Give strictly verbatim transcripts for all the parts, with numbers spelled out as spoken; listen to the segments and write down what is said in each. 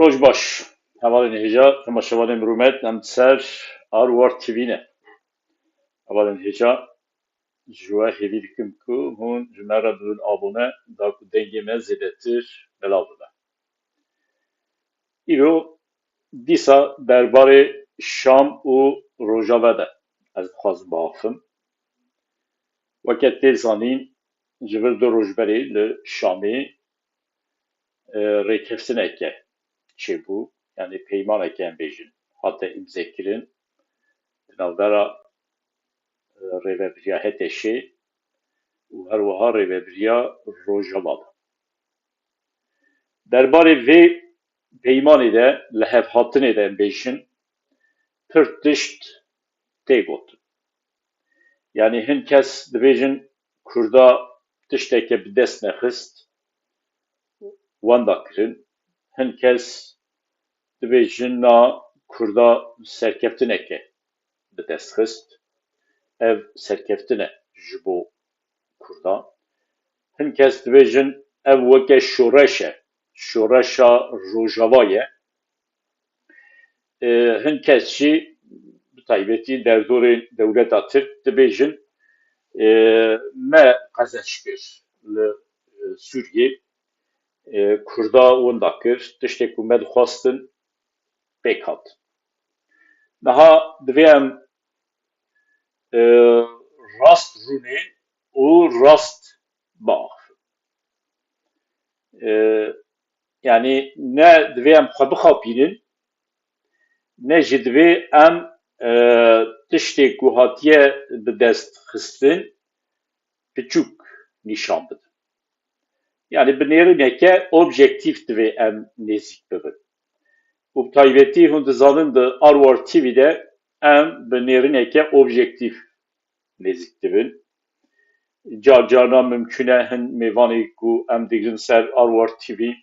Roj baş. Hevalên hêja, temaşevanên rûmet, em ser Arwar T V ne. Hevalên hêja, ji we hêvî dikim ku hûn ji me re bibin abone, da ku dengê me zêdetir belav bibe. Îro dîsa derbarê Şam û Rojava de ez dixwazim biaxifim. Weke tê zanîn, ji vir du roj berê li Şamê, e, rêkeftineke çêbû, yanî peymaneke em bêjin, hate îmzekirin di navbera, e, rêvebiriya H T Şê û her wiha rêvebiriya Rojava de. Derbarê vê peymanê de, lihevhatinê de em bêjin, pir tişt tê gotin. Yanî hin kes dibêjin Kurda tişteke bi dest nexist, wenda kirin. Hin kes dibêjin na Kurda serkeftineke bi dest xist. Ev serkeftin e ji bo Kurdan. Hin kes dibêjin ev weke şoreş e, şoreşa Rojava ye. E, hin kes jî bi taybetî derdorên dewleta Tirk dibêjin, e, me qezenç kir li, e, Sûriyê, e, Kurda winda kir, tiştê ku me dixwastin pêk hat. Niha divê em, e, rast rûnê û rast biaxifin. E, yanî ne divê em xwe bixapînin, ne jî divê em, e, tiştê ku hatiye bi dest xistin piçûk nîşan bidin. Yanî bi nêrîneke objektîf divê em nêzîk bibin. Û bi taybetî hûn dizanin di Arwar T V de em bi nêrîneke objektîf nêzîk dibin. Car carna mimkûn e hin mêvanê ku em digrin ser Arwar T V,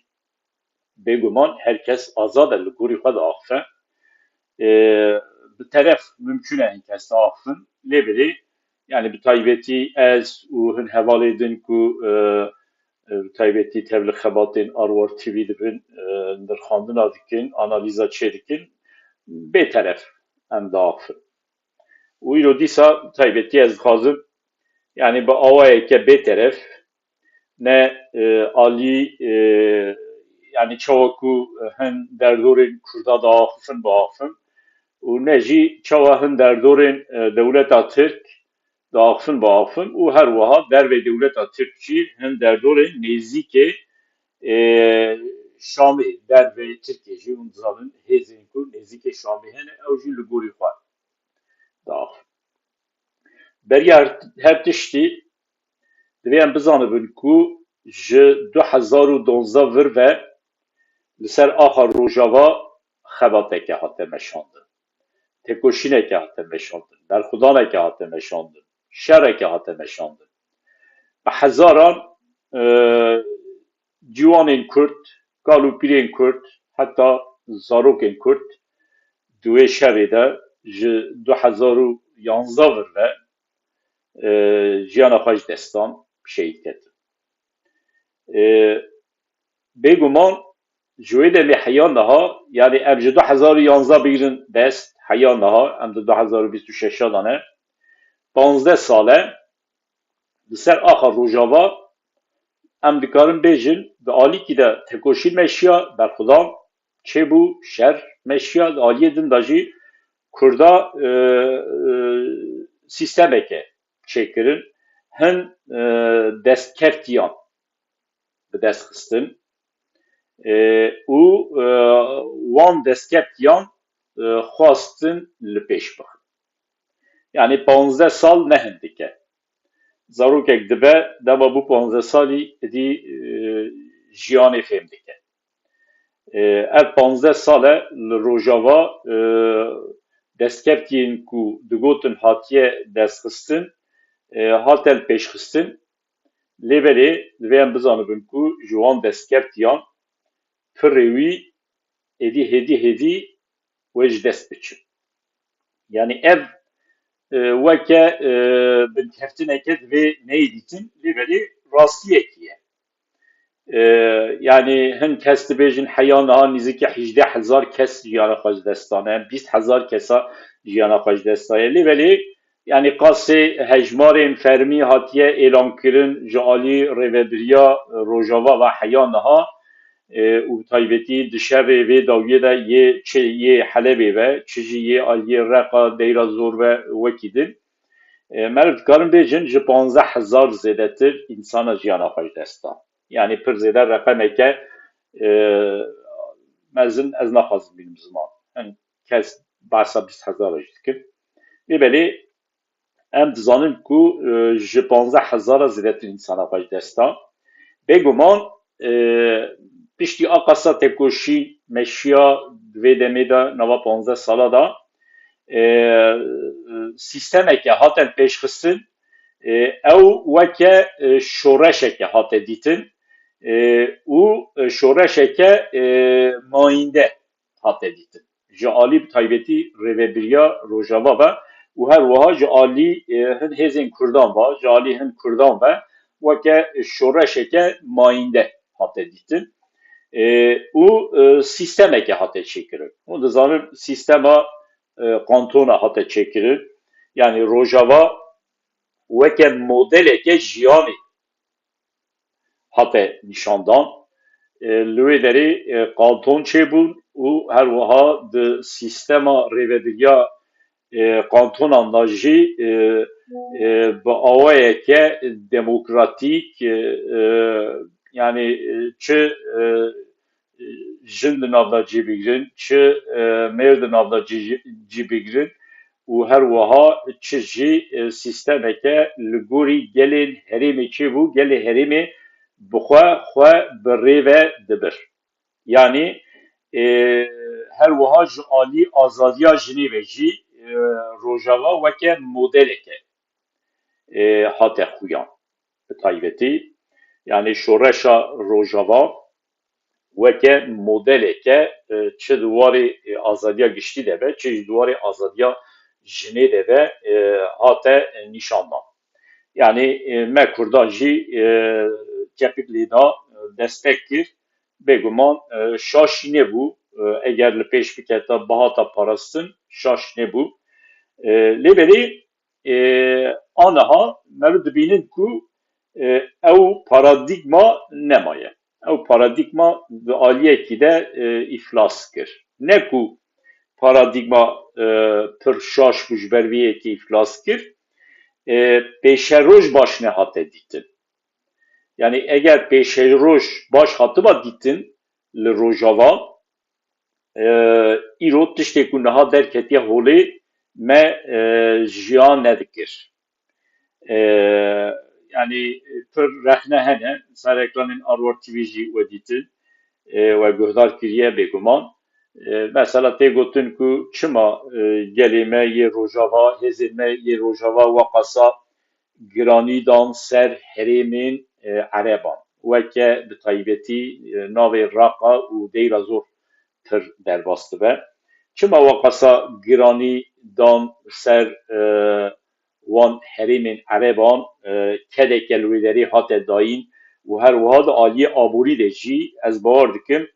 bêguman her kes azad e li gorî xwe diaxife. Ê, bi teref mimkûn e hin kes diaxifin, lê belê, yanî bi taybetî ez û hin hevalê din ku, e, e, bi taybetî tevli xebatên Arwar T V dibin, e, nirxandina dikin, analîza çêdikin, bêteref em diaxifin. Û îro dîsa taybetî ez dixwazim, yanî bi awayeke bêteref, ne, e, alî, e, yanî çawa ku hin derdorên Kurda diaxifin, biaxifin û ne jî çawa hin derdorên, e, dewleta Tirk diaxifin, biaxifin û her wiha dervê dewleta Tirk jî hin derdorên nêzîkê, e, Şamê, dervê Tirkiyê jî hûn dizanin hêzên ku nêzîkê Şamê hene, ew jî li gorî xwe diaxifin. Beriya her, her tiştî divê em bizanibin ku ji du hezar û duwazdeh vir ve li ser axa Rojava xebateke hate meşandin. Têkoşîneke hate meşandin. Berxwedaneke hate meşandin. Şereke hate meşandin. Bi hezaran, e, ciwanên Kurd, kal û pîrên Kurd, heta zarokên Kurd di wê şerê de ji du hezar û yanzdeh vir ve, e, jiyana xwe ji dest dan, şehîd ketin. E, bêguman ji wê demê heya niha, yanî em ji du hezar û yanzdeh bigrin dest, heya niha, em di du hezar û bîst û şeş de ne, panzdeh sal e, li ser axa Rojava em dikarin bêjin, di alîkî de tekoşîn meşiya, berxwedan çêbû, şer meşiya, di aliyê din de jî Kurda, e, e, sîstemeke çêkirin, hin, e, destkeftiyan bi dest xistin, e, û, e, wan destkeftiyan, e, xwestin li pêş bixin. Yanî panzdeh sal ne hindik e. Zarokek dibe, dema bû panzdeh salî, êdî, e, jiyanê fêm dike. E, ev panzdeh sal e li Rojava, e, destkeftiyên ku digotin hatiye destxistin, e, hate li pêş xistin. Lê belê divê em bizanibin ku ji wan destkeftiyan pirê wî êdî hêdî hêdî wê ji dest biçin. Yanî ev, e, weke, e, binkeftineke divê neyê dîtin, lê belê rastiyekî ye. E, yanî hin kes dibêjin heya niha nîzikî hejdeh hezar kes jiyana xwe ji dest dane, bîst hezar kesa jiyana xwe ji dest daye. Lê belê, yanî qasê hejmarên fermî hatiye êlankirin ji alî rêvebiriya Rojava ve heya niha, e, û bi taybetî di şevê vê dawiyê de yê çi yê Helebê ve, çi jî yê aliyê Reqa, Deyra Zor ve wekî din. E, meriv dikarin bêjin ji panzdeh hezar zêdetir însana jiyana xwe ji dest da. Yanî pir zêde reqemeke, e, mezin ez naxwazim bînim ziman. Hin kes behsa bîst hezar jî dikin. Lê belê em dizanin ku, e, ji panzdeh hezara zêdetir însana xwe ji dest da. Bêguman, e, piştî a qasa tekoşîn, meşiya di vê demê de nava panzdeh sala de, e, sîstemeke hatin pêşxistin, e, ew weke, e, şoreşeke hate dîtin, e, û, e, şoreşeke, e, mayînde hate dîtin. Ji alî bi taybetî rêvebiriya Rojava ve û her wiha ji alî, e, hin hêzên Kurdan ve, ji alî hin Kurdan ve weke şoreşeke mayînde hate dîtin. E, û, e, sîstemeke hate çêkirin. Hûn dizanin sîstema, e, kantona hate çêkirin. Yanî Rojava weke modeleke jiyanê hate nîşandan. E, li wê derê, e, kanton çêbûn û her wiha di sîstema rêvebiriya, e, kantonan de jî, e, e, bi awayeke demokratîk, e, e, yanî, e, çi, e, jin di nav de cî bigirin, çi, e, mêr di nav de cî, cî bigirin û her wiha çi jî, e, sîstemeke li gorî gelên herêmê çêbû, gelê herêmê bi xwe, xwe bi rê ve dibir. Yanî, e, her wiha ji alî azadiya jinê ve jî, e, Rojava weke modeleke, e, hate xuyan. Bi taybetî, yanî şoreşa Rojava weke modeleke, e, çi di warê, e, azadiya giştî de be, çi jî di warê azadiya jinê de be, e, hate nîşandan. Yanî, e, me Kurdan jî, e, çepik lê da, e, destek kir. Bêguman, e, şaş nebû. E, eger li pêş biketa, bihata parastin, şaş nebû. E, lê belê, e, aniha meriv dibînin ku, e, ew paradîgma nemaye. Ew paradîgma di aliyekî de, e, îflas kir. Ne ku paradîgma, e, pir şaş bû ji ber vê yekê îflas kir, e, pêşeroj baş nehate dîtin. Yanî eger pêşeroj baş hatiba dîtin li Rojava, e, îro tiştê ku niha derketiye holê me, e, jiyan nedikir. E, yanî pir rexne hene, ser ekranên Arwar T V jî we dîtin, e, we guhdar kiriye bêguman. E, mesela tê gotin ku çima, e, gelê me yê Rojava, hêzên me yê Rojava weqasa giranî dan ser herêmên, e, Ereban. Weke bi taybetî, e, navê Raqa û Deyra Zor pir derbas dibe. Çima weqasa giranî dan ser, e, wan herêmên Ereban, e, kedeke li wê derê hate dayîn û her wiha di aliyê aborî de jî ez bawer dikim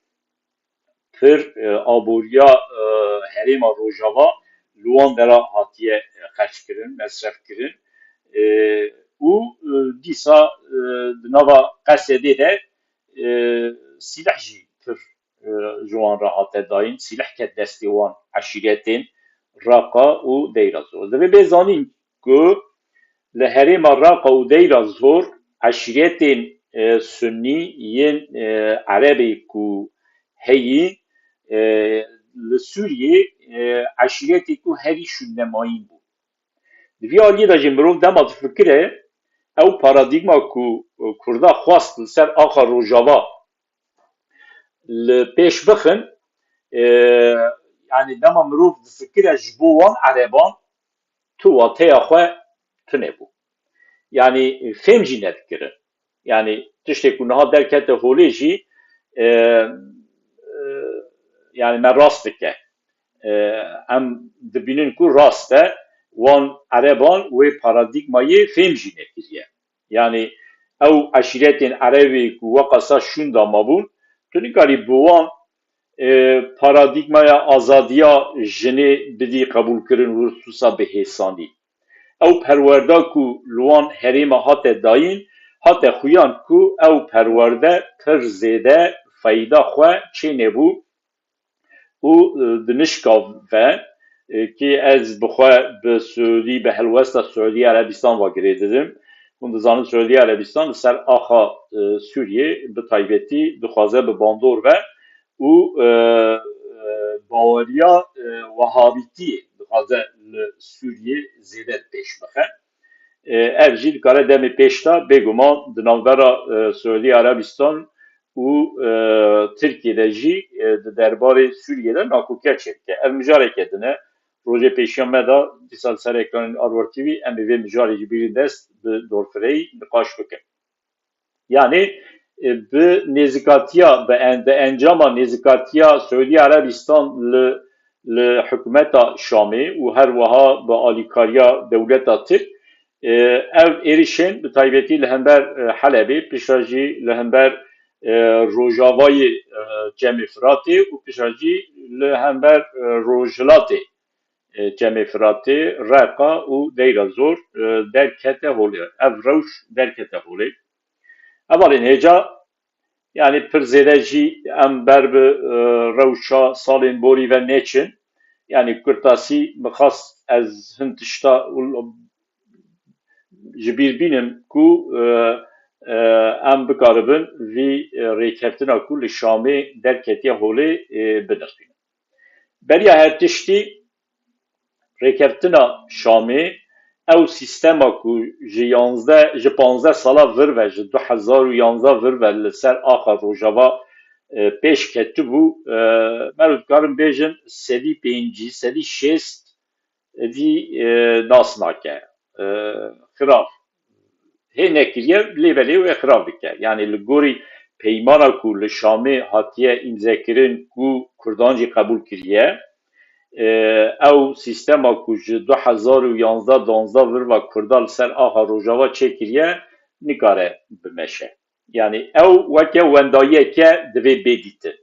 pir, e, aboriya, e, herêma Rojava li wan dera hatiye, e, xerckirin, mesrefkirin. E, û, e, dîsa, e, di nava Qesedê de, e, sîleh jî pir, e, ji wan re hate dayîn. Sîleh ket destê wan eşîretên Raqa û Deyra Zor. Divê bê zanîn ku li herêma Raqa û Deyra Zor eşîretên, e, Sunnî yên, e, Erebê ku heyî, e, li Sûriyê, e, eşîretê ku herî şûnnemayîn bû. Di vî aliyê de jî mirov dema difikire, ew paradîgma ku, e, Kurda xwest li ser axa Rojava li pêş bixin, e, yanî dema mirov difikire ji bo wan Ereban tu wateya xwe tune bû. Yanî fêm jî nedikirin. Yanî tiştê ku niha derkete holê jî, e, e, yanî me rast dike. E, em dibînin ku rast e, wan Ereban wê paradîgmayê fêm jî nekiriye. Yanî ew eşîretên Erebê ku weqasa şûnda mabûn, tu nikarî bi wan, e, paradîgmaya azadiya jinê bidî qebûlkirin û wisa bi hêsanî. Ew perwerda ku li wan herêma hate dayîn, hate xuyan ku ew perwerde pir zêde feyda xwe çênebû û, e, di nişka ve, e, kê ez bi xwe bi Siûdî, bi helwesta Siûdî Erebistan ve girê didim. Hûn dizanin Siûdî Erebistan li ser axa, e, Sûriyê bi taybetî dixwaze bi bandor ve û, e, e, baweriya, e, wehabîtiyê dixwaze li Sûriyê zêde pêş bixe. E, ev jî dikare demê pêş de, bêguman di navbera, e, Siûdî Erebistan û, e, Tirkiyê de jî, e, di derbarê Sûriyê de nakokî çêbike. Ev mijareke din e. Rojê pêşiya me de dîsa li ser ekranên Arwar T V em ê vê mijarê ji bîrî dest bi dorfireyî niqaş bikin. Yanî, e, bi nêzikatiya, bi en-, bi encama nêzikatiya Siûdî Erebistan li, li hikûmeta Şamê û her wiha bi alîkariya dewleta Tirk, e, ev êrişên bi taybetî li hember, e, Helebê, piştre jî li hember, e, rojavayê, e, Çemê Firatê û piştre jî li hember, e, rojhilatê, e, Çemê Firatê, Reqa û Deyra Zor, e, derkete holê. Ev rewş derkete holê. Hevalên hêja, yanî pir zêde jî em ber bi, e, rewşa salên borî ve neçin. Yanî kurtasî min xwest ez hin tişta ji bîr bînim ku, e, e, em bikaribin vî, e, rêkeftina ku li Şamê derketiye holê, e, binirxînin. Beriya her tiştî rêkeftina Şamê, ew sîstema ku ji yanzdeh, ji panzdeh sala vir ve, ji du hezar û yanzdeh vir ve li ser axa Rojava, e, pêş ketibû, e, meriv dikarin bêjin sedî pêncî, sedî şêst vî, e, nas nake. E, xirav hê nekiriye, lê belê wê xirav dike. Yanî li gorî peymana ku li Şamê hatiye îmzekirin ku Kurdan jî qebûl kiriye, e, ew sîstema ku ji du hezar û yanzdeh duwazdeh vir ve Kurda li ser axa Rojava çêkiriye, nikare bimeşe. Yanî ew weke wendayiyeke divê bê dîtin.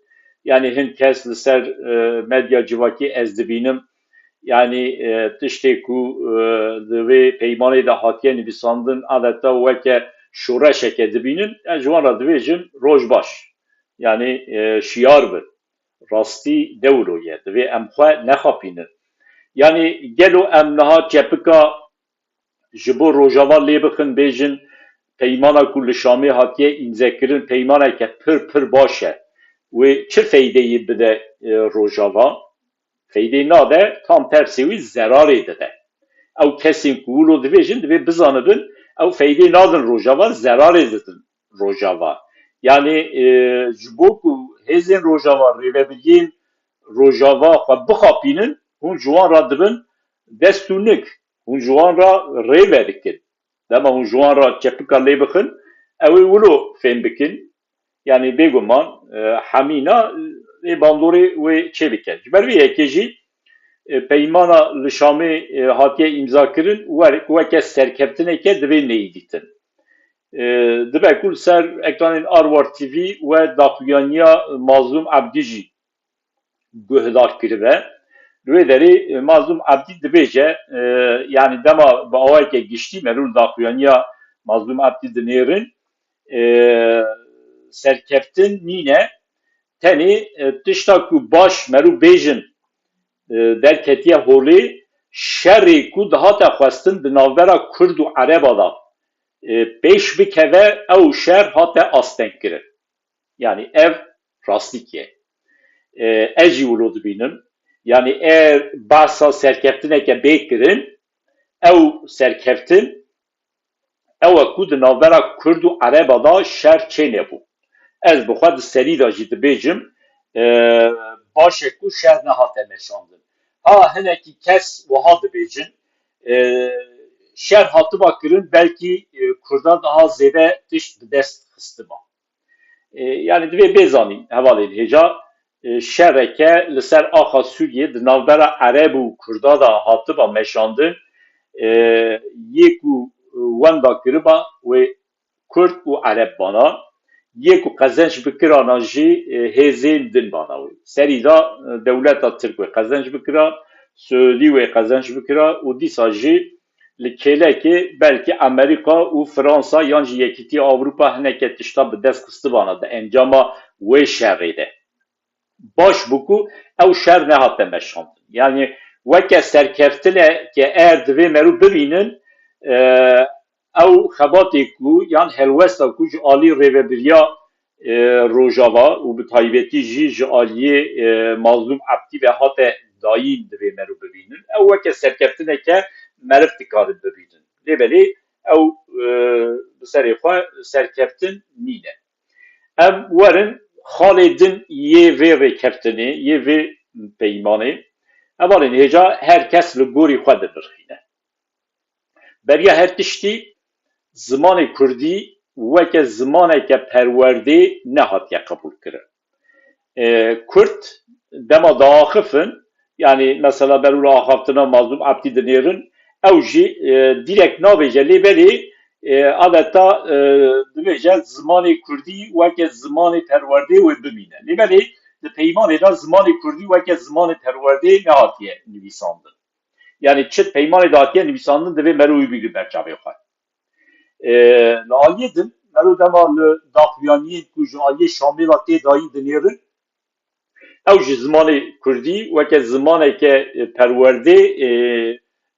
Yanî hin kes li ser, e, medya civakî ez dibînim, yanî, e, tiştê ku, e, di vê peymanê de hatiye nivîsandin adeta weke şoreşeke dibînin, ez ji wan re dibêjim roj baş. Yanî, e, şiyar bin. Rastî ne wilo ye. Divê em xwe nexapînin. Yanî gelo em niha çepika ji bo Rojava lê bixin, bêjin peymana ku li Şamê hatiye îmzekirin peymaneke pir pir baş e. Wê çi feydeyê bide, e, Rojava? Feydeyê nade, tam tersê wî zerarê dide. Ew kesên ku wilo dibêjin, divê bizanibin, ew feydeyê nadin Rojava, zerarê didin Rojava. Yanî, e, ji bo ku hêzên Rojava, rêvebiriyên Rojava xwe bixapînin, hûn ji wan re dibin dest û nik. Hûn ji wan re rê vedikin. Dema hûn ji wan re çepika lê bixin, ew ê wilo fêm bikin. Yanî bêguman, e, hemîna ê bandorê wê çêbike. Ji ber vê yekê jî, e, peymana li Şamê, e, hatiye îmzakirin, wer-, weke serkeftineke divê neyî dîtin. E, dibe ku li ser ekranên Arwar T V we daxuyaniya Mazlûm Ebdî jî guhdar kiribe. Li wê derê, e, Mazlûm Ebdî dibêje, e, yanî dema bi awayeke giştî me li daxuyaniya Mazlûm Ebdî dinêrin, e, serkeftin nîne, tenê, e, tişta ku baş meriv bêjin, e, derketiye holê, şerê ku dihate xwestin di navbera Kurd û Ereba de, e, pêş bikeve, ew şer hate astengkirin. Yanî ev rastîk e. E, ez jî wilo dibînim. Yanî ev behsa serkeftineke bê kirin, ew serkeftin ew e ku di navbera Kurd û Ereba de şer çênebû. Ez bi xwe di serî de jî dibêjim, e, baş e ku şer nehate meşandin. Ha hinekî kes wiha dibêjin, e, şer hatiba kirin, belkî, e, Kurda daha zêde tişt bi dest xistiba. E, yanî divê bê zanîn, hevalên hêja, e, şereke li ser axa Sûriyê di navbera Ereb û Kurda de hatiba meşandin, e, yê ku wenda kiriba wê Kurd û Ereb bana. Yê ku qezenc bikirana jî, e, hêzên din bana wê. Serî da, e, dewleta Tirk wê qezenc bikira, Siûdî wê qezenc bikira û dîsa jî li kêlekê belkî Amerîka û Fransa yan jî Yekîtiya Ewropa hineke tişta bi dest xistibana di encama wê şerê de. Baş bû ku ew şer nehate meşandin. Yani weke serkeftineke eger divê merû bibînin, e, ew xebatê ku yan helwesta ku ji alî rêvebiriya, e, Rojava û bi taybetî jî ji aliyê, e, Mazlûm Ebdî ve hate dayîn divê merû bibînin. Ew weke serkeftineke meriv dikarin bibînin. Lê belê ew, e, bi serê xwe serkeftin nîne. Em werin xalê din yê vê rêkeftinê, yê vê peymanê. Hevalên hêja her kes li gorî xwe dinirxîne. Beriya her tiştî zimanê kurdî weke zimaneke perwerdê nehatiye qebûlkirin. E, Kurd dema diaxifin, yani mesela berû li axaftina Mazlûm Ebdî dinêrin, ew jî, e, direkt nabêje, lê belê, e, adeta, e, dibêje zimanê kurdî weke zimanê perwerdê wê bimîne. Lê belê di peymanê de zimanê kurdî weke zimanê perwerdê nehatiye nivîsandin. Yani çi peymanê de hatiye nivîsandin divê merû wî bigrin ber çavê xwe. E, li aliyê din, merû dema li daxuyaniyên ku ji aliyê Şamê ve tê dayîn dinêrin, ew ji zimanê kurdî weke zimaneke, e, perwerdê, e,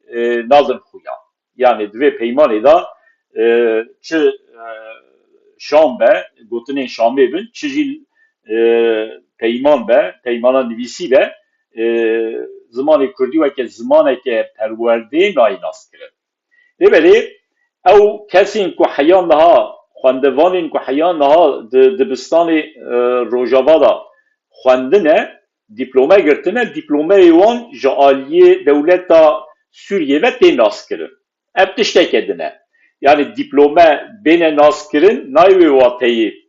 e, nadin xuya. Yani di vê peymanê de, e, çi, e, Şam be, gotinên Şamê bin, çi jî, e, peyman be, peymana nivîsî be, e, zimanê kurdî weke zimaneke perwerdê nayê naskirin. Lê belê ew kesên ku heya niha, xwendevanên ku heya niha di dibistanê, e, Rojava de xwendine, dîplome girtine, dîplomeyê wan ji aliyê dewleta Sûriyê ve tê naskirin. Ev tişteke din e. Yani dîplome bêne naskirin, nayê wê wateyê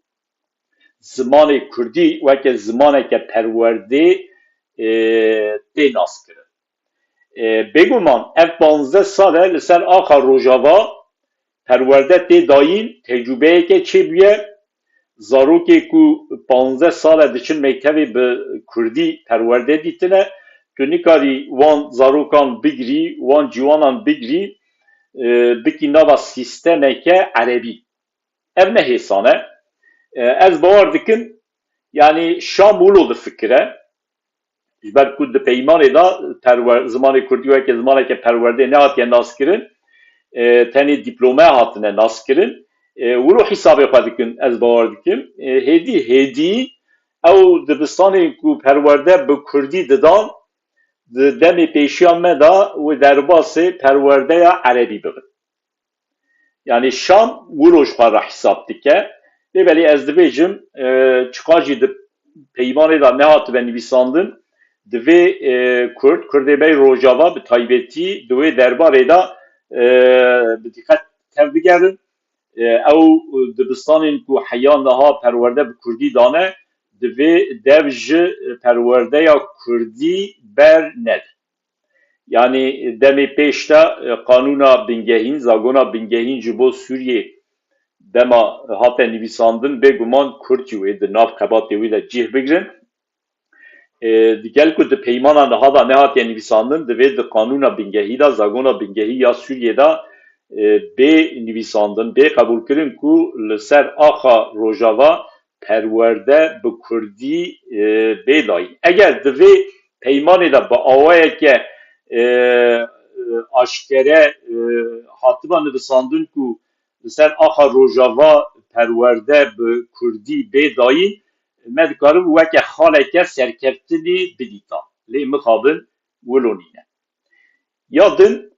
zimanê kurdî weke zimaneke perwerdê, e, tê naskirin. E, bêguman ev panzdeh sal e li ser axa Rojava perwerde tê dayîn, tecrûbeyeke çêbûye. Zarokê ku panzdeh sal e diçin mektevê bi kurdî perwerde dîtine, tu nikarî wan zarokan bigirî, wan ciwanan bigirî, e, bikî nava sîstemeke erebî. Ev ne hêsan e. E, ez bawer dikim, yani Şam wilo difikire. Ji ber ku di peymanê de perwer-, zimanê kurdî weke zimaneke perwerdê nehatiye naskirin, e, tenê dîplome hatine naskirin. E, wilo hîsabê xwe dikin, ez bawer dikim. E, hêdî, hêdî ew dibistanên ku perwerde bi kurdî didan, di demê pêşiya me de wê derbasê perwerdeya erebî bibin. Yani Şam wilo ji xwe re hesab dike. Lê belê ez dibêjim, e, çiqa jî di peymanê de nehatibe nivîsandin, divê, e, Kurd, Kurdê me yê Rojava bi taybetî di wê derbarê de, e, bi dîqet tevbigerin. E, ew dibistanên ku heya niha perwerde bi kurdî dane, divê dev ji perwerdeya kurdî ber nedin. Yani demê pêş de, e, qanûna bingehîn, zagona bingehîn ji bo Sûriyê dema hate nivîsandin, bêguman Kurd jî wê di nav xebatê wî de cih bigrin. E, di gel ku di peymana niha de nehatiye nivîsandin, divê di qanûna bingehî de, zagona bingehî ya Sûriyê de, e, bê nivîsandin, bê qebûlkirin ku li ser axa Rojava perwerde bi kurdî, e, bê dayîn. Eger di vê peymanê de bi awayeke, e, e, aşkere, e, hatiba nivîsandin ku li ser axa Rojava perwerde bi kurdî bê dayîn, me dikaribû weke xaleke serkeftinê bidîta. Lê mixabin wilo nîne. Ya din,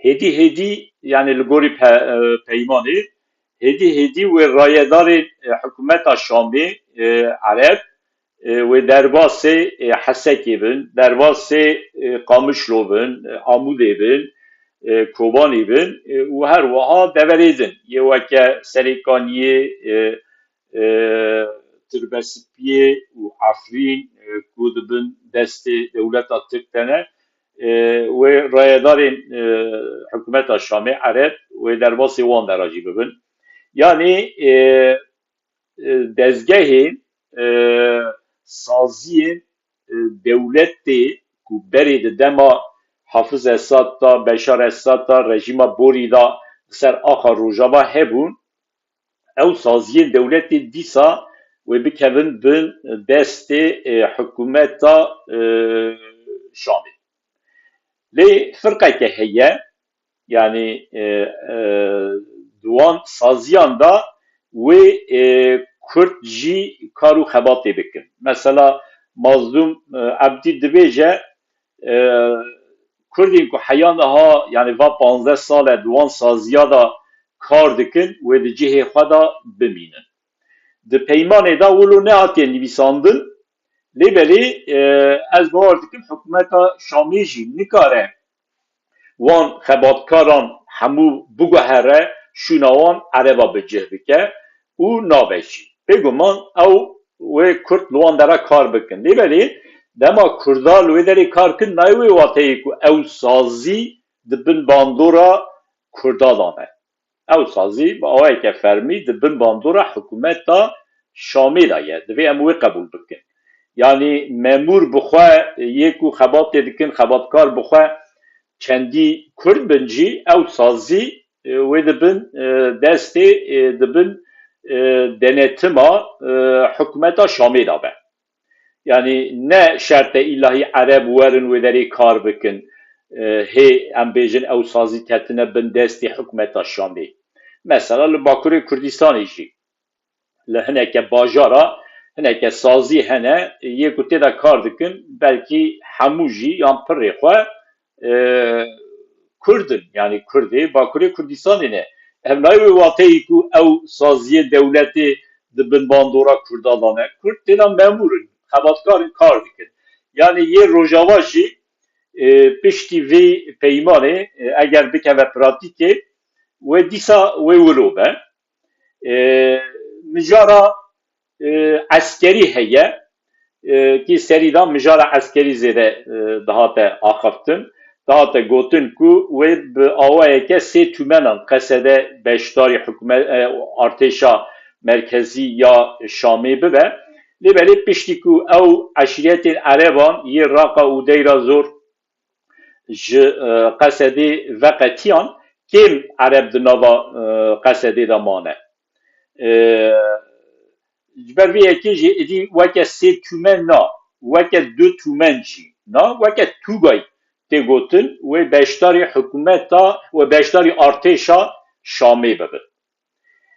hêdî hêdî, yani li gorî pe-, e, peymanê, hêdî hêdî wê rayedarên, e, hikûmeta Şamê, e, Ereb, e, wê derbasê, e, Hesekê bin, derbasê, e, Qamişlo bin, e, Amûdê bin, e, Kobanê bin, e, û her wiha deverê din yê weke Serêkaniyê, e, e, Tirbespiyê û Efrîn, e, ku di bin destê dewleta Tirk de ne, e, wê rayedarên, e, hikûmeta Şamê Ereb wê derbasê wan de re jî bibin. Yanî e, e, dezgehên e, saziyên e, dewletê ku berê di dema Hafiz Esad da, Beşar Esad da, rejîma Borî da li ser axa Rojava hebûn, ew saziyên dewletê dîsa wê bikevin bin destê e, hikûmeta e, Şamê. Lê firqeke heye, yanî e, e, di wan saziyan da wê e, Kurd jî kar û xebatê bikin. Mesela Mazlûm e, Ebdî dibêje, e, Kurdên ku heya niha, yanî va panzdeh sal e di wan saziya de kar dikin, wê di cihê xwe de bimînin. Di peymanê de wilo nehatiye nivîsandin, lê belê e, ez bawer dikim hikûmeta Şamê jî nikare wan xebatkaran hemû biguhere şûna wan, ereba bi cih bike û nabe jî. Bêguman ew wê Kurd li wan dera kar bikin. Lê belê dema Kurda li wê derê kar kin, nayê wê wateyê ku ew sazî di bin bandora Kurda de ne. Ew sazî bi awayeke fermî di bin bandora hikûmeta Şamê de ye. Divê em wê qebûl bikin. Yanî memûr bi xwe yê ku xebatê dikin, xebatkar bi xwe çendî Kurd bin jî, ew sazî e, wê di bin e, destê, e, di bin e, denetima e, hikûmeta Şamê de be. Yanî ne şert e îlahî Ereb werin wê derê kar bikin, e, hê em bêjin ew sazî ketine bin destê hikûmeta Şamê. Mesela li Bakurê Kurdistanê jî li hineke bajara, hineke sazî hene, yê ku tê de kar dikin, belkî hemû jî yan pirê xwe, e, Kurd in, yanî Kurdê Bakurê Kurdistanê ne. Ev nayê wê wateyî ku ew saziyê dewletê di bin bandora Kurda de ne. Kurd tê de memûr in, xebatkar in, kar dikin. Yanî yê Rojava jî, e, piştî vê peymanê, e, eger bikeve pratîkê, wê dîsa wê wilo be. E, mijara, e, eskerî heye, e, ki serî de mijara eskerî zêde, e, dihate axiftin. Dihate gotin ku wê bi awayeke sê tûmenan Qesede beşdarî hikûme-, e, artêşa merkezî ya Şamê bibe. Lê belê piştî ku ew eşîretên Ereban yê Raqa û Deyra Zor ji, e, Qesedê veqetiyan, kêm Ereb di nava, e, Qesedê de mane. E, ji ber vê yekê jî êdî weke sê tûmen na, weke du tûmen jî na, weke tûgay tê gotin, wê beşdarî hikûmeta, wê beşdarî artêşa Şamê bibin.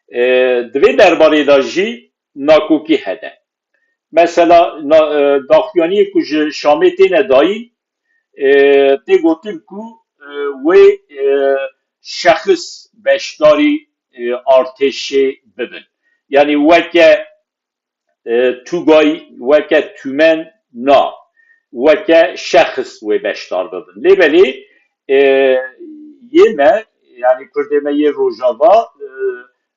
E, di vê derbarê de jî nakokî hene. Mesela, na-, e, daxuyaniyê ku ji Şamê têne dayîn, e, tê gotin ku, e, wê, e, şexis beşdarî, e, artêşê bibin. Yanî weke, e, tûgay, weke tûmen na, weke şexis wê beşdar bibin. Lê belê, e, yê me, yanî Kurdê me yê Rojava, e,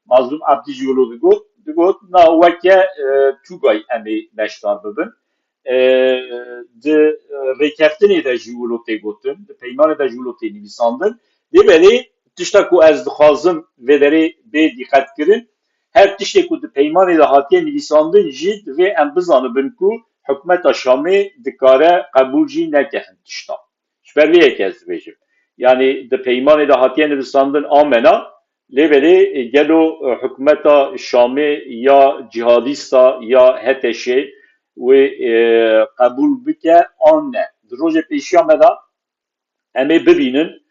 Mazlûm Ebdî jî wilo digot, digot, na weke, e, tûgay em ê beşdar bibin. E, di, e, rêkeftinê de jî wilo tê gotin, di peymanê de jî wilo tê nivîsandin. Lê belê tişta ku ez dixwazim vê derê bê dîqetkirin, her tiştê ku di peymanê de hatiye nivîsandin jî divê em bizanibin ku hikûmeta Şamê dikare qebûl jî neke hin tişta. Ji ber vê yekê ez dibêjim. Yanî di peymanê de hatiye nivîsandin amena, lê belê, e, gelo, e, hikûmeta Şamê ya cîhadîsta ya HTŞê wê, e, qebûl bike an ne? Di rojê pêşiya me de em ê bibînin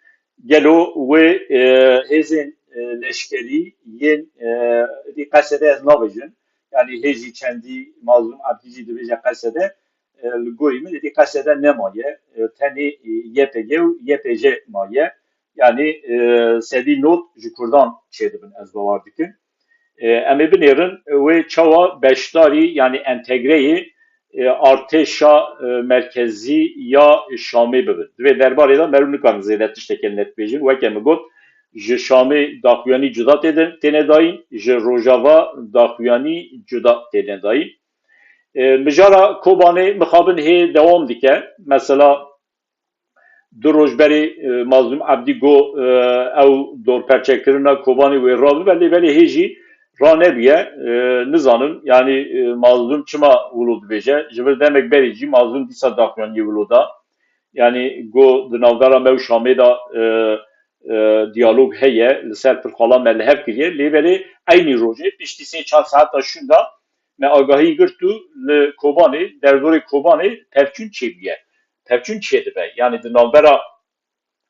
gelo wê, e, hêzên, e, leşkerî yên, e, êdî Qesede ez nabêjim. Yanî hê jî çendî Mazlûm Ebdî jî dibêje Qesede, e, li gorî min êdî Qesede nemaye. E, tenê, e, YPG û YPJ maye. Yanî, e, sedî nod ji Kurdan çêdibin, ez bawer dikim. E, em ê binêrin, e, wê çawa beşdarî, yanî entegreyê, e, artêşa, e, merkezî ya Şamê bibin. Di vê derbarê de meriv nikarin zêde tiştekê li net bêjin. Weke min got, ji Şamê daxuyanî cuda têde-, têne dayîn, ji Rojava daxuyanî cuda têne dayîn. E, mijara Kobanê mixabin hê dewam dike. Mesela, Du roj berê, e, Mazlûm Ebdî got, e, ew dorperçekirina Kobanê wê rabibe, lê belê hê jî ranebûye. E, nizanim, yanî, e, Mazlûm çima wilo dibêje? Ji vir demek berê jî Mazlûm dîsa daxuyaniyê wilo da. Yanî got, di navbera me û Şamê de, e, e, diyalog heye, li ser pir xala me li hev kiriye. Lê belê eynî rojê, piştî sê çar saeta şûnda me agahî girt û li Kobanê, derdorê Kobanê pevçûn çêbûye. Pevçûn çêdibe. Yanî di navbera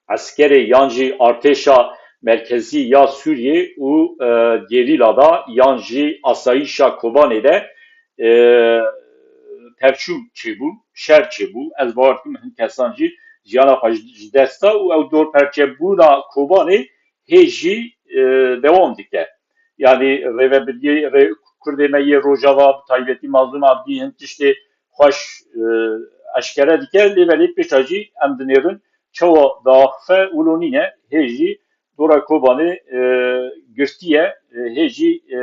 eskerê yan jî artêşa merkezî ya Sûriyê û, e, gerîla de yan jî asayîşa Kobanê de, e, pevçûn çêbû, şer çêbû. Ez bawer dikim hin kesan jî jiyana xwe ji, ji dest da û ew dorperçebûna Kobanê hê jî, e, dewam dike. Yanî rêvebiriyê, rê-, Kurdê me yê Rojava, bi taybetî Mazlûm Abdî hin tiştê xweş, e, eşkere dike, lê belê pêşa jî em dinêrin çawa diaxife wilo nîne, hê jî dora Kobanê, e, girtiye, e, hê jî, e,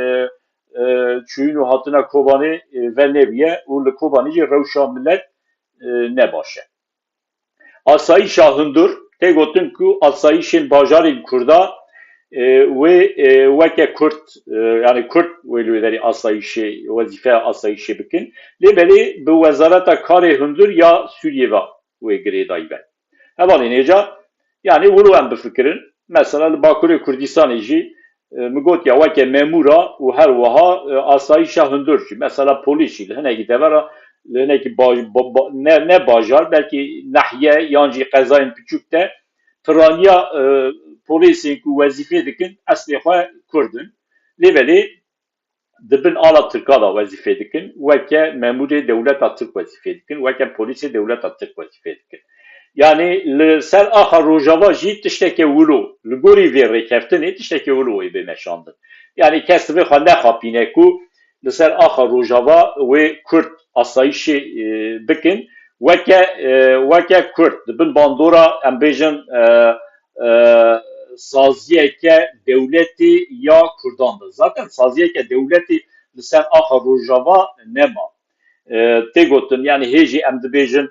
e, çûyîn û hatina Kobanê, e, venebûye û li Kobanê jî rewşa milet, e, ne baş e. Asayîşa hundur, tê gotin ku asayîşên bajarên Kurda, e, wê, e, weke Kurd, e, yanî Kurd wê li wê derê asayîşê, wezîfeya asayîşê bikin. Lê belê bi Wezareta Karê Hundur ya Sûriyê ve wê girêdayî be. Hevalên hêja, yanî wilo em bifikirin. Mesela li Bakurê Kurdistanê jî, e, min got ya weke memûra û her wiha, e, asayîşa hundur jî. Mesela polîs jî li hinekî devera, li hinekî baj-, ba-, ba-, ne, ne bajar, belkî nehiye yan jî qezayên piçûk de piraniya, e, polîsên ku wezîfê dikin eslê xwe Kurd in. Lê belê di bin ala Tirka de wezîfê dikin, weke memûrê dewleta Tirk wezîfê dikin, weke polîsê dewleta Tirk wezîfê dikin. Yanî li ser axa Rojava jî tişteke wilo, li gorî vê rêkeftinê tişteke wilo wê bê meşandin. Yanî kes divê xwe nexapîne ku li ser axa Rojava wê Kurd asayîşê, e, bikin, weke, e, weke Kurd di bin bandora, em bêjin, e, e, saziyeke dewletê ya Kurdan de. Zaten saziyeke dewletê li ser axa Rojava nema. E, tê gotin, yanî hê jî em dibêjin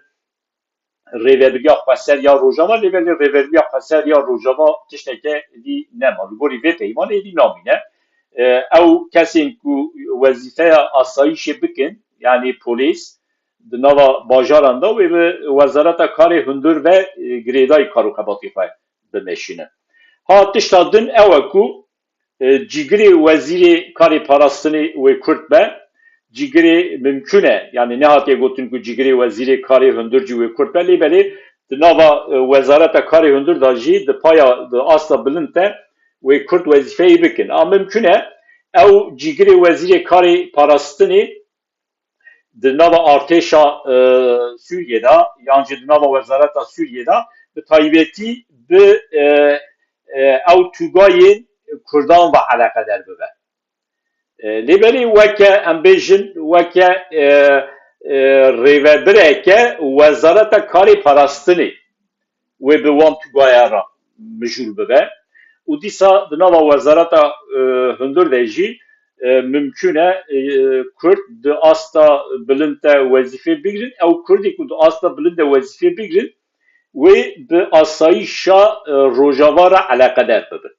rêvebiriya xweser ya Rojava, lê belê rêvebiriya xweser ya Rojava tişteke êdî nema. Li gorî vê peymanê êdî namîne. E, ew kesên ku wezîfeya asayîşê bikin, yanî polîs, di nava bajaran de wê bi Wezareta Karê Hundur ve, e, girêdayî kar û xebatê xwe bimeşînin. Ha tişta din ew e ku, e, cîgirê wezîrê karê parastinê wê Kurd be, cîgirê mimkûn e, yanî nehatiye gotin ku cîgirê wezîrê karê hundur jî wê Kurd be, lê belê di nava, e, Wezareta Karê Hundur de jî di paya, di asta bilind de wê Kurd wezîfeyê bikin. A mimkûn e ew cîgirê wezîrê karê parastinê di nava artêşa, e, Sûriyê de yan jî di nava wezareta Sûriyê de bi taybetî bi, e, e, ew tûgayên Kurdan ve eleqedar bibe. E, lê belê weke, em bêjin, weke, e, e, rêvebireke Wezareta Karê Parastinê wê bi wan tûgaya re mijûl bibe. Û dîsa di nava wezareta, e, hundir de jî, e, mimkûn e, e, Kurd di asta bilind de wezîfê bigrin. Ew Kurdê ku di asta bilind de wezîfê bigrin, wê bi asayîşa, e, Rojava re eleqedar bibin.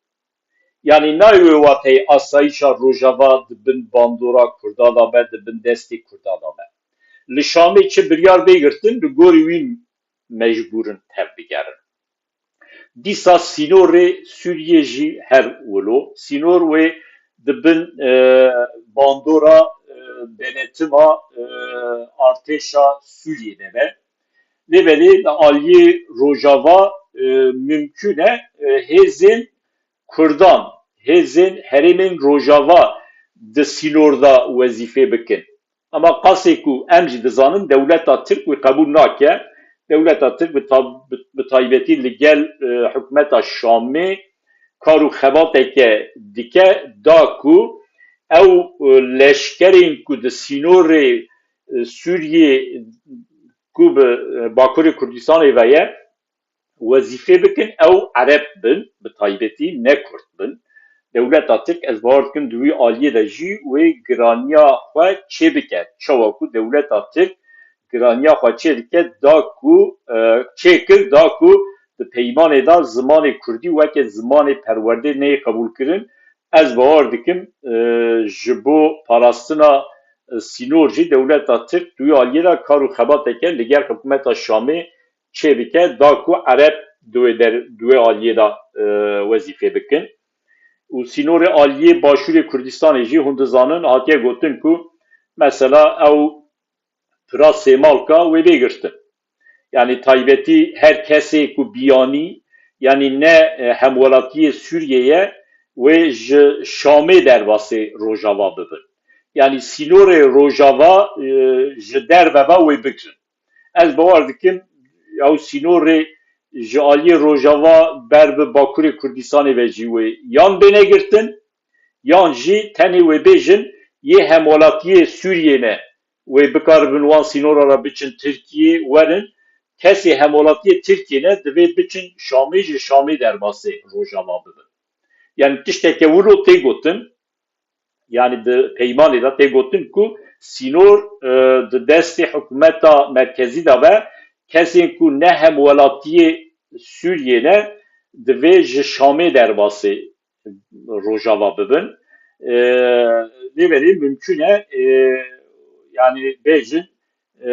Yanî nayê wê wateyê asayîşa Rojava di bin bandora Kurda de be, di bin destê Kurda de be. Li Şamê çi biryar bê girtin, li gorî wî mecbûr in tev bigerin. Dîsa sînorê Sûriyê jî her wilo. Sînor wê di bin, e, bandora, e, denetima, e, artêşa Sûriyê de be. Lê belê li aliyê Rojava, e, mimkûn e, e, hêzên Kurdan, hêzên herêmên Rojava di sînor de wezîfê bikin. Ama qasê ku em jî dizanin dewleta Tirk wî qebûl nake. Dewleta Tirk bi ta-, bi, bi taybetî li gel, e, hikûmeta Şamê kar û xebateke dike da ku ew, e, leşkerên ku di sînorê, e, Sûriyê ku bi, e, Bakurê Kurdistanê ve ye, wezîfê bikin, ew Ereb bin, bi taybetî ne Kurd bin. Dewleta Tirk, ez bawer dikim, di wî aliyê de jî wê giraniya xwe çê bike. Çawa ku dewleta Tirk giraniya xwe çê dike, da ku, e, çê kir, da ku peymanê de zimanê kurdî weke zimanê perwerdê neyê qebûlkirin. Ez bawer dikim, e, ji bo parastina, e, sînor jî dewleta Tirk di wî aliyê de kar û xebateke li gel hikûmeta Şamê çêbike, da ku Ereb di wê der-, di wê aliyê de, e, wezîfê bikin. Û sînorê aliyê Başûrê Kurdistanê jî hûn dizanin, hatiye gotin ku mesela ew pira sêmalka wê bê girtin. Yanî taybetî her kesê ku biyanî, yanî ne, e, hemwelatiyê Sûriyê ye, wê ji Şamê derbasê Rojava bibin. Yanî sînorê Rojava, e, ji derve ve wê bigirin. Ez bawer dikim, ew sînorê ji aliyê Rojava ber bi Bakurê Kurdistanê ve jî wê yan bêne girtin, yan jî tenê wê bêjin yê hemwelatiyê Sûriyê ne, wê bikaribin wan sînora re biçin Tirkiyê werin, kesê hemwelatiyê Tirkiyê ne divê biçin Şamê, ji Şamê derbasê Rojava bibin. Yanî tişteke wilo tê gotin, yanî di peymanê de tê gotin ku sînor, e, di destê hikûmeta merkezî de be, kesên ku ne hemwelatiyê Sûriyê ne, divê ji Şamê derbasê Rojava bibin. E, lê belê mimkûn e, e, yanî bêjin, e,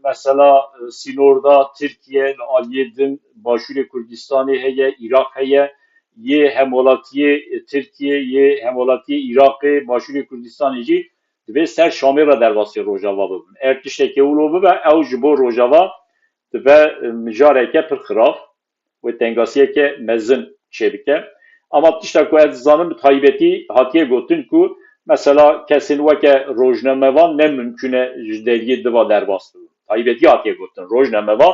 mesela, e, sînorda Tirkiye li aliyê din Başûrê Kurdistanê heye, Iraq heye, yê hemwelatiyê Tirkiye, yê hemwelatiyê Iraqê, Başûrê Kurdistanê jî divê ser Şamê re derbasî Rojava bibin. Eger tiştekê wilo bibe, ew ji bo Rojava dibe, e, mijareke pir xirab. Wê tengasiyeke mezin çêbike. Ama tişta ku ez dizanim bi taybetî hatiye gotin ku mesela kesên weke rojnamevan ne mimkûn e ji deriyê diva derbas bibin. Taybetî hatiye gotin, rojnamevan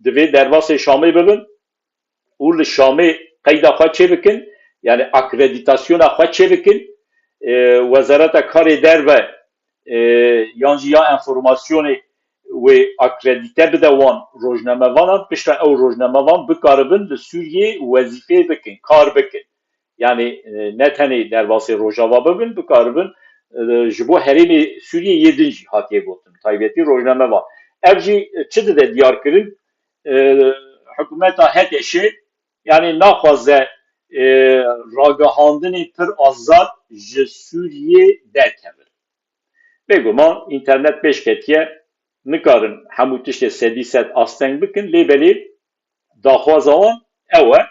divê derbasê Şamê bibin û li Şamê qeyda xwe çêbikin, yani akredîtasyona xwe çêbikin. E, Wezareta Karê Derve, e, yan jî ya enformasyonê wê akredîte bide wan rojnamevanan, pişta ew rojnamevan bikaribin li Sûriyê wezîfê bikin, kar bikin. Yani, e, ne tenê derbasê Rojava bibin, bikaribin, e, ji bo herêmê Sûriyê yê din jî hatiye gotin, taybetî rojnamevan. Ev jî çi dide diyarkirin? E, hikûmeta H T Ş, yani naxwaze, e, ragihandinê pir azad ji Sûriyê derkevin. Bêguman înternet pêş ketiye, nikarin hemû tiştê sedî sed asteng bikin, lê belê daxwaza wan ew e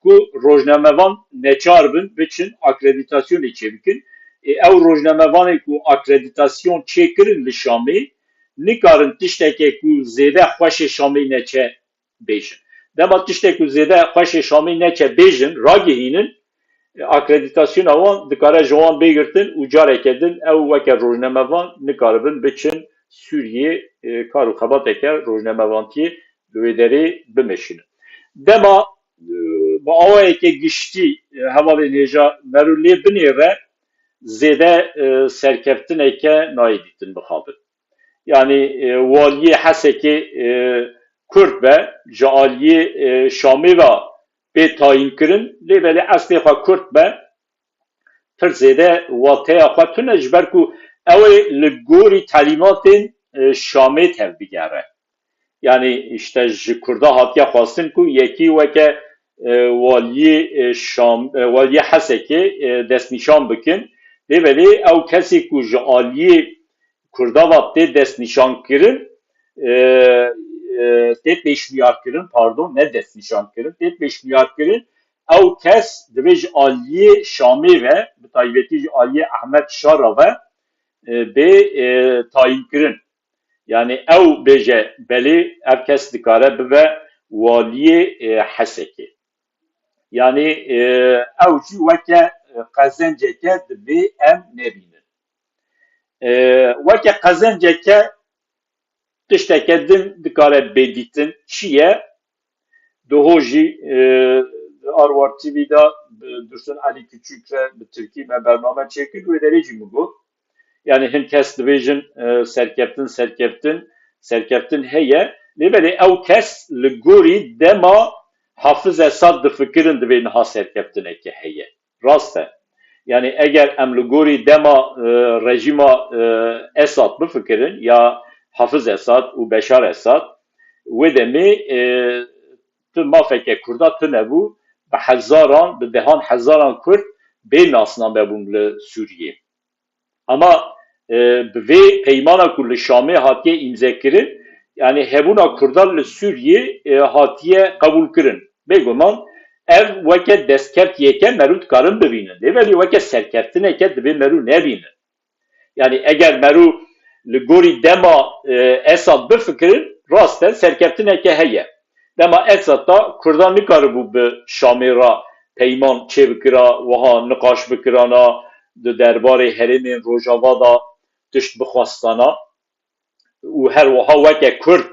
ku rojnamevan neçar bin biçin akredîtasyonê çêbikin. Ê, ew rojnamevanê ku akredîtasyon çêkirin li Şamê nikarin tişteke ku zêde xweşê Şamê neçe bêjin. Dema tiştek ku zêde xweşê Şamê neçe bêjin, ragihînin, e, akredîtasyona wan dikare ji wan bê girtin û careke din ew weke rojnamevan nikaribin biçin Sûriyê, e, kar û xebateke rojnamevantiyê li wê derê bimeşînin. Dema, e, bi awayeke giştî, e, hevalên hêja mero lê binêre zêde, e, serkeftineke nayê dîtin bixabin. Yani, e, waliyê Hesekê, e, Kurd be, ji aliyê, e, Şamê ve bê tayîn kirin, lê belê eslê xwe Kurd be, pir zêde wateya xwe tune, ji ber ku ew ê li gorî telîmatên, e, Şamê tevbigere. Yani işte ji Kurda hatiye xwestin ku yekî weke, e, waliyê, e, Şam, e, waliyê Hesekê, e, destnîşan bikin. Lê belê ew kesê ku ji aliyê Kurda ve tê destnîşankirin, e, e, tê pêşniyarkirin, pardon, ne destnîşankirin, tê pêşniyarkirin, ew kes divê ji aliyê Şamê ve, bi taybetî ji aliyê Ehmed Şara ve, e, bê, e, tayînkirin. Yani ew bêje, belê ev kes dikare bibe waliyê, e, Hesekê. Yani, e, ew jî weke, e, qezenceke divê em nebînin. E, weke qezenceke tişteke din dikare bê dîtin. Çi ye? Doho jî, e, Arwar T V de bi Dursun Ali Küçük re bi Tirkî me bername çêkir, wê derê jî min got. Yani hin kes dibêjin, e, serkeftin, serkeftin, serkeftin heye. Lê belê ew kes li gorî dema Hafiz Esad difikirin divê niha serkeftineke heye. Rast e. Yani eger em li gorî dema, e, rejîma, e, Esad bifikirin ya Hafiz Esad û Beşar Esad, wê demê, e, mafeke Kurda tune bû, bi hezaran, bi dehan hezaran Kurd bê nasname bûn li Sûriyê. Ama, e, bi vê peymana ku li Şamê hatiye îmzekirin, yani hebûna Kurdan li Sûriyê, e, hatiye qebûlkirin. Bêguman ev weke destkeftiyeke merû dikarin bibînin. Lê belê weke serkeftineke divê merû nebînin. Yani eger merû li gorî dema, e, Esad bifikirin, rast e, serkeftineke heye. Dema Esad da Kurdan nikaribû bi Şamê re peyman çêbikira, wiha niqaş bikirana, di derbarê herêmên Rojava de tişt bixwestana û her wiha weke Kurd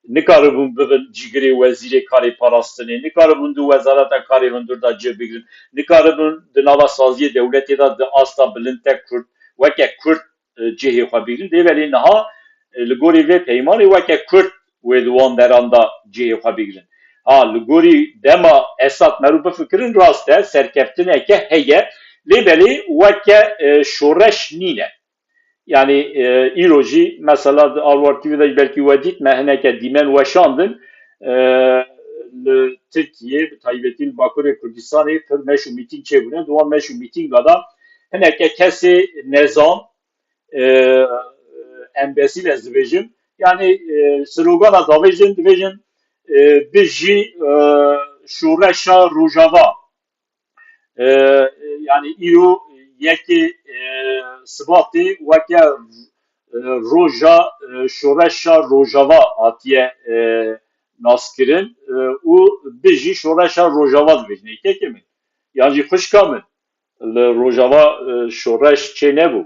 nikaribûn bibin cîgirê wezîrê karê parastinê, nikaribûn di wezareta karê hundir de cih bigrin, nikaribûn di nava saziyê dewletê de di asta bilind de Kurd, weke Kurd, e, cihê xwe bigrin. Lê belê niha, e, li gorî vê peymanê weke Kurd wê di wan deran de cihê xwe bigrin. Ha, li gorî dema Esad merû bifikirin, rast e, serkeftineke heye. Lê belê weke, e, şoreş nîne. Yani, e, îro jî mesela di Alwar T V de belkî we dît, me hineke dîmen weşandin, e, li Tirkiyê, bi taybetî li Bakurê Kurdistanê pir meş û mîtîng çêbûne. Di wan meş û mîtînga de hineke kesê nezan, e, embesîl ez dibêjim. Yani, e, slogana davêjin, dibêjin, e, bijî, e, şoreşa Rojava. E, yani îro yekê, e, Sibatê weke, e, roja, e, şoreşa Rojava hatiye, e, naskirin, e, û bijî şoreşa Rojava dibêjin. Ê kekê min, yan jî xwişka min, li Rojava, e, şoreş çê nebû.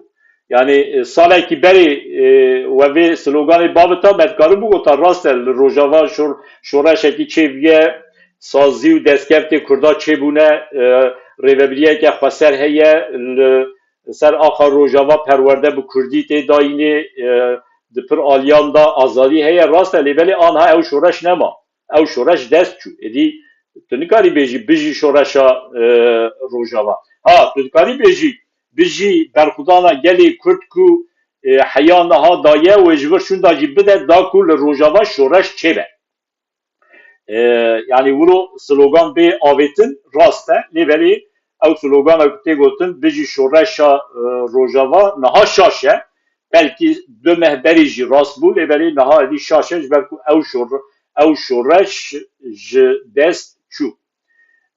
Yani, e, salekî berê, e, we vê sloganê babita, me dikaribû gota rast e, li Rojava şor-, şoreşekî çêbûye, sazî û destkeftê Kurda çêbûne, e, rêvebiriyeke xweser heye, li ser axa Rojava perwerde bi Kurdî tê dayînê, e, di pir aliyan de azadî heye, rast e, lê belê anha ew şoreş nema. Ew şoreş dest çû. Êdî tu nikarî bêjî bijî şoreşa, e, Rojava. Ha, tu dikarî bêjî bijî berxwedana gelê Kurd ku, e, heya niha daye wê ji vir şûnda jî bide da ku li Rojava şoreş çêbe. E, yani wilo slogan bê avêtin rast e, lê belê ew slogana ku tê gotin bijî şoreşa, e, Rojava niha şaş e. Belkî du meh berî jî rast bû, lê belê niha êdî şaş e, ji ber ku ew şor-, ew şoreş ji dest çû.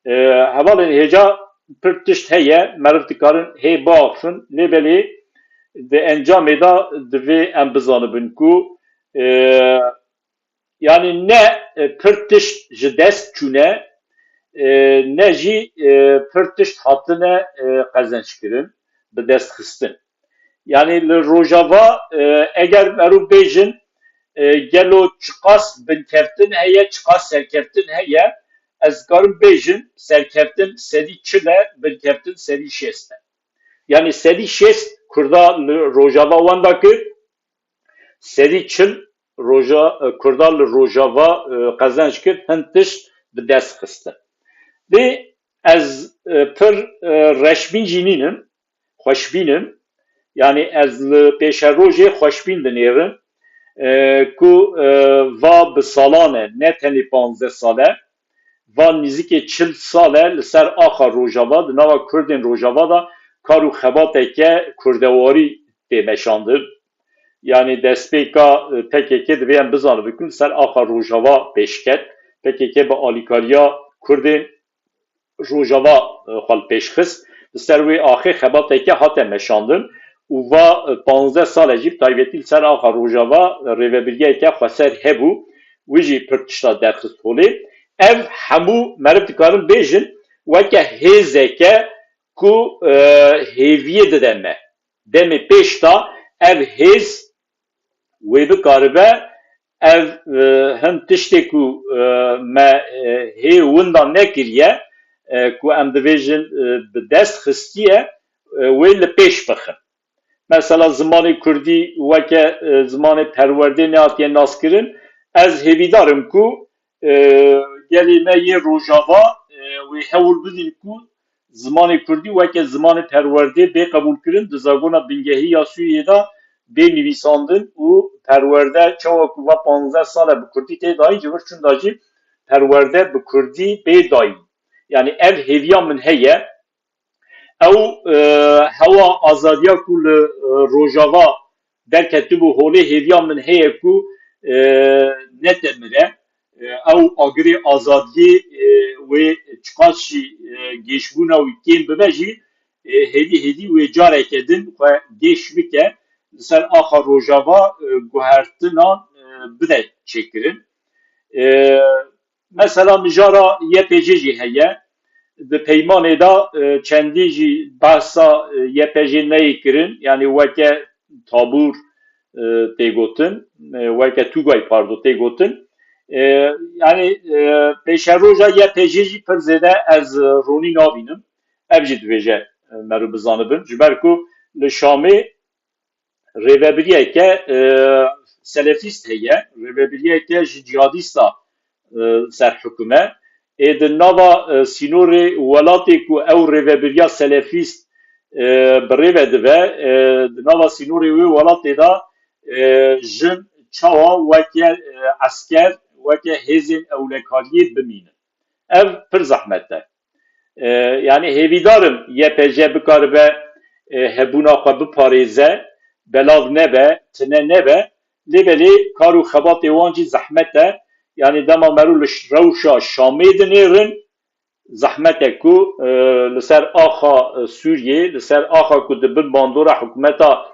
E, hevalên hêja pir tişt heye, meriv dikarin hê biaxifin, lê belê di encamê de divê em bizanibin ku, e, yani ne, e, pir tişt ji dest çûne, e, ne jî, e, pir tişt hatine, e, qezençkirin, bi dest xistin. Yani li Rojava, e, eger merû bêjin, e, gelo çiqas binkeftin heye, çiqas serkeftin heye, ez dikarim bêjim, serkeftin sedî çil e, binkeftin sedî şêst e. Yani sedî şêst Kurda li Rojava wenda kir, sedî çil Roja-, e, Kurda li Rojava, e, qezenç kir, hin tişt bi dest xistin. Lê ez, e, pir, e, reşbîn jî nînim, xweşbîn im. Yani ez li pêşerojê xweşbîn dinêrim, e, ku, e, va bi salan e, ne tenê panzdeh sal e, va nîzikê çil sal e li ser axa Rojava, di nava Kurdên Rojava de kar û xebateke kurdewarî tê meşandin. Yani destpêka, e, P K K divê em bizanibin ku li ser axa Rojava pêş ket. P K K bi alîkariya Kurdên Rojava, e, xwe li pêş xist. Li ser wê axê xebateke hate meşandin û va, e, panzdeh sal e jî bi taybetî li ser axa Rojava, e, rêvebiriyeke xweser hebû. Wî jî pir tişta derxist holê. Ev hemû meriv dikarin bêjin weke hêzeke ku, e, hêviyê dide me. Demê pêş de ev hêz wê bikaribe ev, e, hin tiştê ku, e, me, e, hê winda nekiriye, e, ku em dibêjin, e, bi dest xistiye, e, wê li pêş bixin. Mesela zimanê kurdî weke, e, zimanê perwerdê nehatiye naskirin. Ez hêvîdar im ku, e, gelê me yê Rojava, e, wê hewl bidin ku zimanê kurdî weke zimanê perwerdê bê qebûlkirin, di zagona bingehî ya Sûriyê de bê nivîsandin û perwerde çawa ku va panzdeh sal e bi kurdî tê dayîn, ji vir çûnda jî perwerde bi kurdî bê dayîn. Yanî ev hêviya min heye. Ew, e, hewa azadiya ku li, e, Rojava derketibû holê hêviya min heye ku, e, netemire. E, ew agirê azadiyê, e, wê çiqas jî, e, gêşbûna wî kêm bibe jî, e, hêdî hêdî wê careke din xwe gêş bike, li ser axa Rojava, e, guhertinan, e, bide çêkirin. E, mesela mijara Y P G jî heye. Di peymanê de, e, çendî jî behsa, e, Y P G neyê kirin, yanî weke tabûr, e, tê gotin, e, weke Tugay, pardo, tê gotin. E, yanî, e, pêşeroja Y P G jî pir zêde ez, e, ronî nabînim. Ev jî dibêje, e, meriv bizanibin. Ji ber ku li Şamê rêvebiriyeke, e, selefîst heye, rêvebiriyeke ji cihadîsta, e, ser hukime. Ê di nava, e, sînorê welatê ku ew rêvebiriya selefîst, e, bi rê ve dibe, e, di nava sînorê wê welatê de, e, jin çawa weke, e, esker, weke hêzên ewlekariyê bimînin. Ev pir zehmet e. E, yanî hêvîdar im Y P G bikaribe, e, hebûna xwe biparêze, belav nebe, tine nebe, lê belê kar û xebatê wan jî zehmet e. Yanî dema meriv li ş-, rewşa Şamê dinêrin, zehmet e ku, e, li ser axa, e, Sûriyê, li ser axa ku di bin bandora hikûmeta,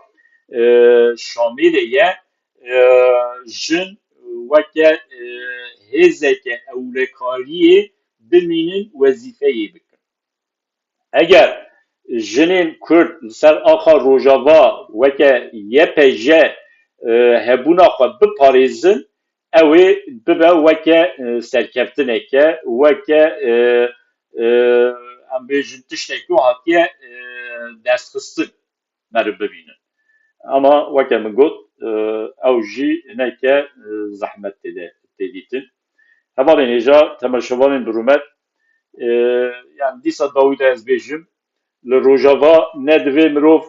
e, Şamê de ye, e, jin weke, e, hêzeke ewlekariyê bimînin, wezîfeyê bikin. Eger jinên Kurd li ser axa Rojava weke Y P G, e, hebûna xwe biparêzin, ew ê bibe weke, e, serkeftineke, weke, e, e, em bêjin tiştek ku hatiye, e, destxistin, meriv bibînin. Ama weke min got, e, ew jî hineke, e, zehmet tê de tê dîtin. Hevalên hêja, temaşevanên bi rûmet, e, yani dîsa dawî de ez bêjim, li Rojava ne divê mirov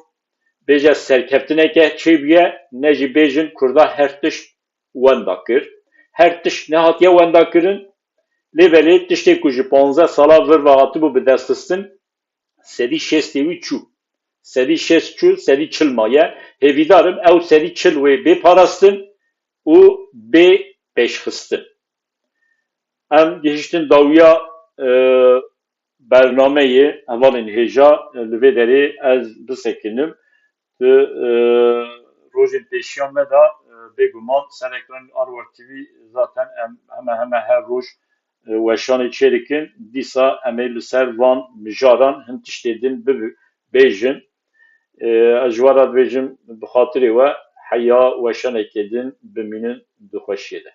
bêje serkeftineke çêbûye, ne jî bêjin Kurda her tişt wenda kir. Her tişt nehatiye wenda kirin. Lê belê tiştê ku ji panzdeh sala vir ve hatibû bi destxistin, sedî şêstê wî çû. Sedî şêst çû, sedî çil maye. Hêvîdar im ew sedî çil wê bê parastin û bê pêşxistin. Em gihiştin dawiya, e, bernameyê, hevalên hêja, e, li vê derê ez bisekinim. Di, e, rojên pêşiya me de, e, bêguman ser ekranên Arwar T V zaten em heme heme her roj, e, weşanê çêdikin. Dîsa em ê li ser van mijaran hin tiştê din bibi-, bêjin. E, ez ji we re dibêjim, bi xatirê we heya weşanekê din bimînin di xweşiyê de.